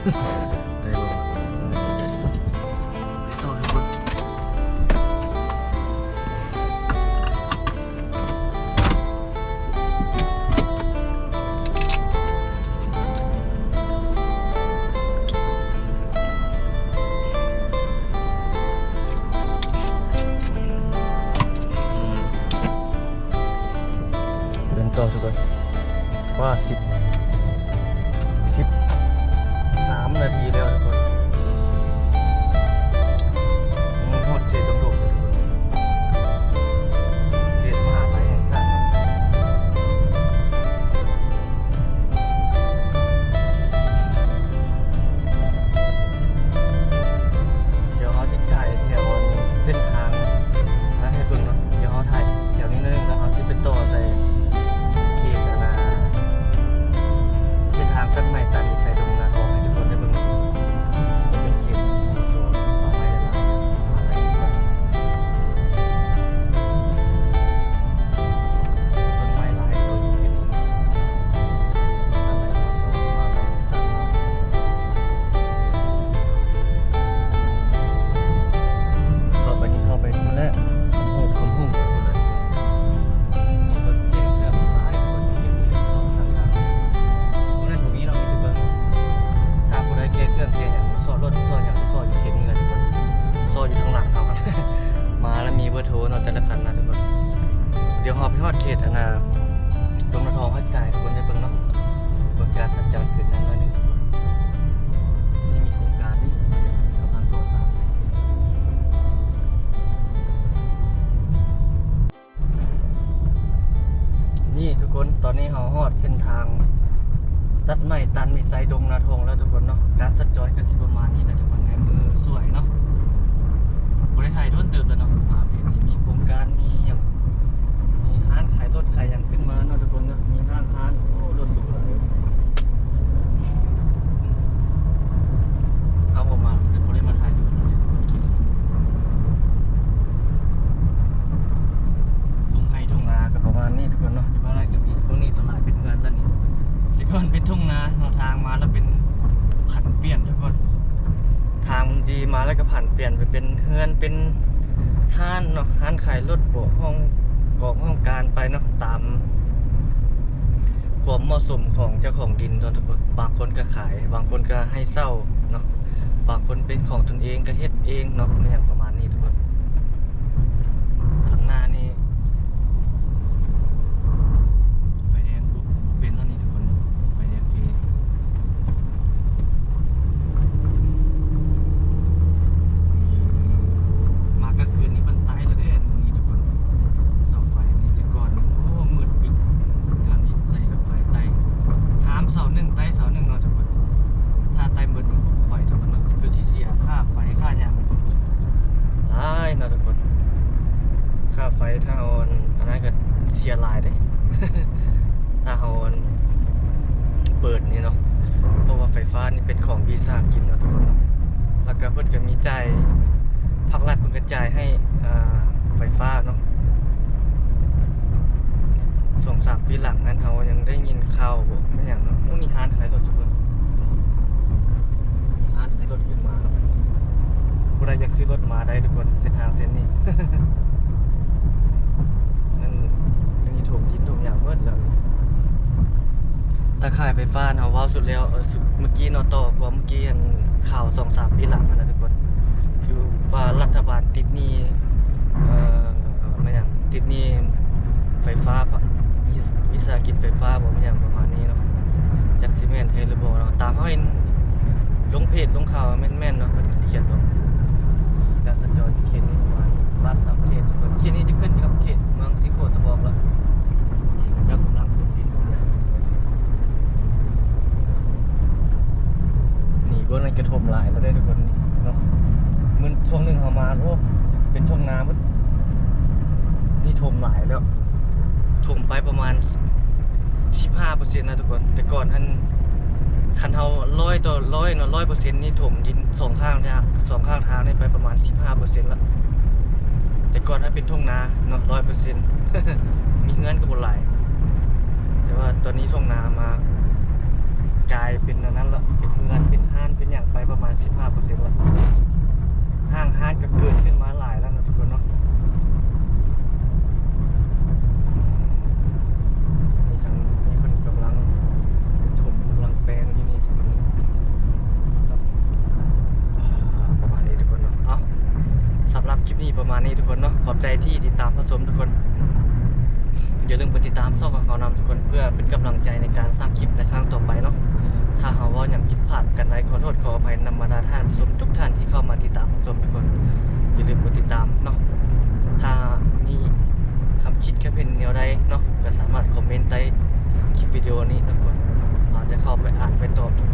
ໄດ້ບໍ່? ໄປຕໍ່ທຸກຄົນ. ເດີນຕໍ່ທຸກຄົນ. ວ່າ ສິບ ສິບສາມນາທີແລ້ວທຸກຄົນ. ຮອດເຂດດຳດົງແລ້ວທຸກຄົນ ເຂດມະຫາໄລແຫ່ງຊາດ. ດຽວເຮົາຊິຖ່າຍແຖວເສັ້ນທາງນັ້ນໃຫ້ເບິ່ງເນາະ. ດຽວເຮົາຖ່າຍແຖວນີ້ໜ້ອຍໜຶ່ງ ແລ້ວເຮົາຊິໄປຕໍ່ໃສ່ເຂດອັນນ່າ ເສັ້ນທາງຕັດໄມ້ຕັນໄຊດົງນາທອງໃຫ້ທຸກຄົນໄດ້ເບິ່ງເນາະ. ຈະເປັນເຂດ ເຂົ້າໄປນີ້ ເຂົ້າໄປພຸ້ນແຫຼະ ຄຳໂຮດ ຄຳໂຮດໄປພຸ້ນແຫຼະ. ຖ້າຜູ້ໃດແກ່ເຄື່ອງແກ່ຫຍັງ ຊອກລົດ ຊອກຫຍັງ ຊອກຢູ່ເຂດນີ້ແຫຼະທຸກຄົນ ຊອກຢູ່ທາງຫຼັງເຮົາ. ມາແລ້ວມີເບີໂທເນາະ ແຕ່ລະຄັນນະທຸກຄົນ. ດຽວເຮົາໄປຮອດເຂດອັນນ່າ ດົງນາທອງ ເຮົາຊິຖ່າຍໃຫ້ທຸກຄົນໄດ້ເບິ່ງເນາະ ເບິ່ງການສັນຈອນຂຶ້ນນັ້ນໜ້ອຍໜຶ່ງ. ນີ້ມີໂຄງການນີ້ກຳລັງກໍ່ສ້າງ. ນີ້ທຸກຄົນ ຕອນນີ້ເຮົາຮອດເສັ້ນທາງຕັດໄມ້ຕັນມີໄຊດົງນາທອງແລ້ວທຸກຄົນເນາະ. ການສັນຈອນກະຊິປະມານນີ້ແຫຼະທຸກຄົນ ໃນມື້ສວຍເນາະ. ບໍ່ໄດ້ຖ່າຍດົນເຕີບແລ້ວເນາະ ມາເພດນີ້ ມີໂຄງການ ມີຫຍັງ ມີຮ້ານຂາຍລົດຂາຍຫຍັງຂຶ້ນມາເນາະທຸກຄົນເນາະ. ມີຫ້າງຮ້ານ ໂອ້ ລົດຫຼູຫຼາຍ. ເຮົາບໍ່ມາ ບໍ່ໄດ້ມາຖ່າຍໂດນແລ້ວທຸກຄົນ. ທົ່ງໄຮ່ທົ່ງນາກະປະມານນີ້ທຸກຄົນເນາະ. ຢູ່ເບື້ອງນັ້ນກະມີ ເບື້ອງນີ້ສ່ວນຫຼາຍເປັນເຮືອນແລ້ວນີ້. ແຕ່ກ່ອນເປັນທົ່ງນາເນາະ ທາງມາແລ້ວເປັນຜັນປ່ຽນທຸກຄົນ. ທາງມັນດີມາແລ້ວກະຜັນປ່ຽນໄປເປັນເຮືອນ ເປັນຮ້ານເນາະ ຮ້ານຂາຍລົດ ບວກຫ້ອງກອງຫ້ອງການໄປເນາະ ຕາມຄວາມເໝາະສົມຂອງເຈົ້າຂອງດິນເນາະທຸກຄົນ. ບາງຄົນກະຂາຍ ບາງຄົນກະໃຫ້ເຊົ່າເນາະ ບາງຄົນເປັນຂອງຕົນເອງກະເຮັດເອງເນາະ ແມ່ນຫຍັງປະມານນີ້ທຸກຄົນ. ທາງໜ້ານີ້ ໄຟແດງປຸບ ເປັນແລ້ວນີ້ທຸກຄົນ ໄຟແດງເອ. ມາກາງຄືນນີ້ມັນໄຕແລ້ວເດ້ ນີ້ທຸກຄົນ. ເສົາໄຟນີ້ແຕ່ກ່ອນ ໂອ້ ມືດປິດ ຍາມນີ້ໃສ່ລົດໄຟໄຕ ຫາມເສົາໜຶ່ງ ໄຕເສົາໜຶ່ງເນາະທຸກຄົນ. ຖ້າໄຕໝົດນີ້ບໍ່ໄຫວທຸກຄົນເນາະ ຄືຊິເສຍຄ່າໄຟຄ່າຫຍັງຫຼາຍເນາະທຸກຄົນ. ຄ່າໄຟ ຖ້າເຮົາອັນນັ້ນກະເສຍຫຼາຍເດ້ ຖ້າເຮົາອັນເປີດນີ້ເນາະ ເພາະວ່າໄຟຟ້ານີ້ເປັນຂອງວິສາຫະກິດເນາະທຸກຄົນເນາະ. ແລ້ວກະເພິ່ນກະມີຈ່າຍ ພາກລັດເພິ່ນກະຈ່າຍໃຫ້ ອ່າ ໄຟຟ້າເນາະ. ສອງສາມປີຫຼັງນັ້ນເຮົາຍັງໄດ້ຍິນຂ່າວບໍ່ ແມ່ນຫຍັງເນາະ. ໂອ້ ມີຮ້ານຂາຍລົດທຸກຄົນ ມີຮ້ານຂາຍລົດຂຶ້ນມາເນາະ. ຜູ້ໃດຢາກຊື້ລົດມາໄດ້ທຸກຄົນ ເສັ້ນທາງເສັ້ນນີ້ ນັ້ນ ອັນນີ້ຖົມດິນຖົມຫຍັງເບິດແລ້ວນີ້. ຕາຂ່າຍໄຟຟ້າເຮົາເວົ້າສຸດແລ້ວ ເອີ ສຸດ ເມື່ອກີ້ເນາະ ຕໍ່ຄວາມເມື່ອກີ້ ອັນຂ່າວສອງສາມປີຫຼັງຫັ້ນນະທຸກຄົນ ຄືວ່າລັດຖະບານຕິດໜີ້ ເອີ ແມ່ນຫຍັງ ຕິດໜີ້ໄຟຟ້າ ວິ ວິສາຫະກິດໄຟຟ້າບໍ່ ແມ່ນຫຍັງປະມານນີ້ເນາະ. ຈັກຊິແມ່ນແທ້ຫຼືບໍ່ເນາະ ຕາມເຮົາເຫັນລົງເພຈລົງຂ່າວແມ່ນໆເນາະ ເພິ່ນຂຽນລົງ. ການສັນຈອນຢູ່ເຂດນີ້ປະມານນີ້ ບາດສາມເຂດທຸກຄົນ. ເຂດນີ້ຈະຂຶ້ນກັບເຂດເມືອງສີໂຄດຕະບອງແລ້ວ ທີ່ເຂົາເຈົ້າກຳລັງຂຸດດິນຂຸດຫຍັງ. ນີ້ເບື້ອງນັ້ນກະຖົມຫຼາຍແລ້ວເດ້ທຸກຄົນນີ້ເນາະ. ມື້ຊ່ວງໜຶ່ງເຮົາມາ ໂອ້ ເປັນທົ່ງນາໝົດ ນີ້ຖົມຫຼາຍແລ້ວ ຖົມໄປປະມານສິບຫ້າເປີເຊັນນະທຸກຄົນ. ແຕ່ກ່ອນຫັ້ນ ຄັນເຮົາຮ້ອຍຕໍ່ຮ້ອຍເນາະ ຮ້ອຍເປີເຊັນນີ້ຖົມດິນສອງຂ້າງທາງ ສອງຂ້າງທາງນີ້ໄປປະມານສິບຫ້າເປີເຊັນລະ. ແຕ່ກ່ອນຫັ້ນເປັນທົ່ງນາເນາະ ຮ້ອຍເປີເຊັນ ມີເຮືອນກະບໍ່ຫຼາຍ. ແຕ່ວ່າຕອນນີ້ທົ່ງນາມາກາຍເປັນອັນນັ້ນລະ ເປັນເຮືອນ ເປັນຮ້ານ ສິບຫ້າເປີເຊັນລະ ຫ້າງຮ້ານກໍເກີດຂຶ້ນມາຫຼາຍແລ້ວເນາະທຸກຄົນເນາະ. ນີ້ທາງນີ້ເພິ່ນກຳລັງຖົມ ກຳລັງແປງຢູ່ນີ້ທຸກຄົນເນາະ. ອ່າ ປະມານນີ້ທຸກຄົນເນາະ. ເອົາ ສຳລັບຄລິບນີ້ປະມານນີ້ທຸກຄົນເນາະ. ຂອບໃຈທີ່ຕິດຕາມຮັບຊົມທຸກຄົນ. ຢ່າລືມກົດຕິດຕາມຊ່ອງຂອງເຮົານຳທຸກຄົນ ເພື່ອເປັນກຳລັງໃຈໃນການສ້າງຄລິບໃນຄັ້ງຕໍ່ໄປເນາະ. ຖ້າເຮົາເວົ້າຫຍັງຜິດພາດປະການໃດ ຂໍໂທດຂໍອະໄພນຳບັນດາທ່ານຜູ້ຊົມທຸກທ່ານທີ່ເຂົ້າມາຕິດຕາມຮັບຊົມທຸກຄົນ. ຢ່າລືມກົດຕິດຕາມເນາະ. ຖ້າມີຄຳຄິດຄຳເຫັນແນວໃດເນາະ ກໍສາມາດຄອມເມັນໃຕ້ຄລິບວິດີໂອນີ້ທຸກຄົນ. ເຮົາຈະເຂົ້າໄປອ່ານໄປຕອບທຸກ